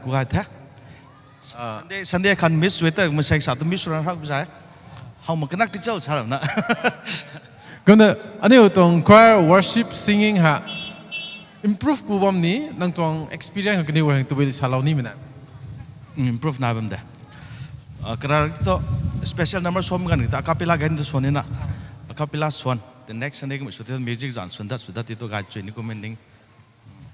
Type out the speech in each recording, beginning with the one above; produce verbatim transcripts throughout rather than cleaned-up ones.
Kuai the. Sunday, Sunday khan miss sw e ta, masei sa tu miss sw ran hak zai. How ma kanak ti chau sa ram na. Kumna, aniu tuang choir worship singing ha improve ku bam ni, nang tuang experience kaniw hang tabui salou ni mena. Mm, improve na bam de. Ah, karar to special number som gan ta a cappella gan tu son ni na. A cappella son. The next Sunday kum sw te music zan sun dat sw dat ti to gai chui ni kum ning.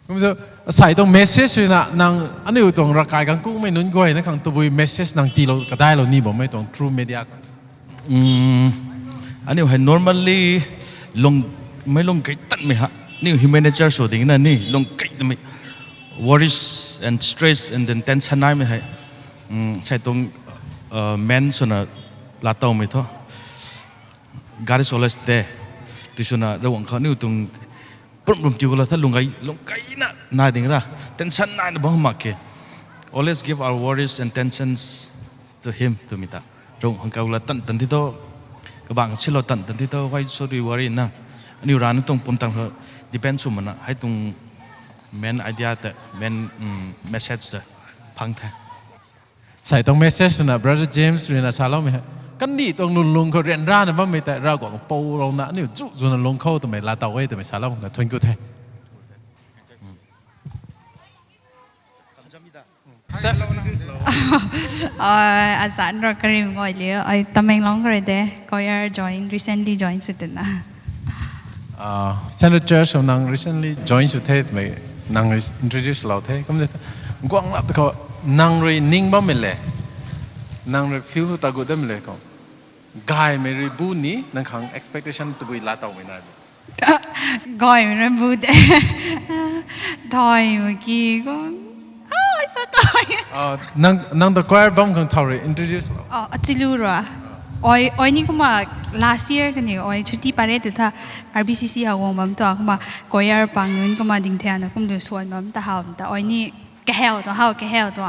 Kum tu, sai tuang message rui na, nang aniu tuang ravkai kang kumei nunc guay na khang tabui message nang tiilou, kadailou ni bammei tuang through media. Mm, aniu hei normally lung, mei lung kei tanmei ha. Aniu human nature sw ding na ni lung kei tanmei. Worries and stress and then tension naimei hei. Mm, sai tuang, uh, men swna laa towmei thu. God is always there. Tui swna Ravguangc khou aniu tuang prum prum tiu kala tha lung kei, lung kei na nai ding ra. Tension nai na bam mak ke. Always give our worries and tensions to him, twmei ta. Ravguangc khang kau la tan tan ti to. Kabang silou tan tan ti to. Why should we worry na? Aniu rana tuang pumtan kho depend sw mana. Hei tuang main idea ta, main, mm, message ta phang the. Sai tuang message na Brother James rui na saloumei hei. Kandih tuang lung lung khou ryanra na bammei tei Ravguangc pou rou na aniu zu zu na lung khou twmei laa tow e twmei salou na thuanc ku the. Sa- Ai, azan ro karim ngoi liu. Ai Tamenglong kare de. Choir join, recently join sw twna. Ah, Central Church khou nang recently join sw the twmei nang rui introduce lou the. Kum de, guang lap khou nang rui ning bammei le, nang rui feel ta gut damei le khou. Gaymei rui bu ni nang khang expectation tabui laa towmei na. Gaymei rui bu de. Thaymei ki kum. Ai, sa thay. Ah, nang, nang ta choir bam khang thau rui introduce lou. Oh, achilu ra. Oi, oi ni kumna last year kani oi chuti pare tu tha R B C C ha guang bam tu kumna choir pang nunc kumna ding the na kum lu suan bam ta hau ta oi ni kaheu tu hau kaheu tu.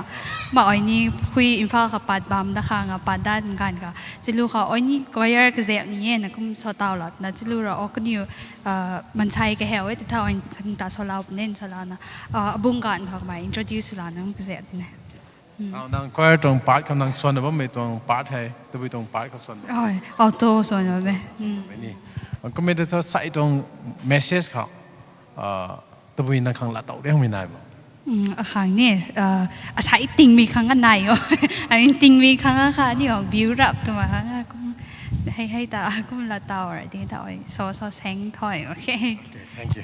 Ma oi ni khui Imphal kha pat bam da khang a pat dat ganv kha. Chilu kha oi ni choir kazap ni e na kum sa taw lat na chilu ra o kaniw, ah, mansei kaheu e tu tha oi ni ta sa lau pnen sa lau na. Ah, abung ganv kha kumna introduce la na kum kazap ne. Nang choir tuang part khou nang suan bammei tuang part hei, tabui tuang part khou suan. Oi, alto suan bammei. Ni. Kum e tu tha sai tuang message khou, ah, tabui nang khang laa tow riangmei nai bo. Mm, akhang ni, ah, asai tingmei khang a nai o. I mean, tingmei khang a kha ni o, view rap tu ma khang a kum, hei, hei ta, kum laa tow ra di ta oi, so, so seng thoi, okay. Okay, thank you.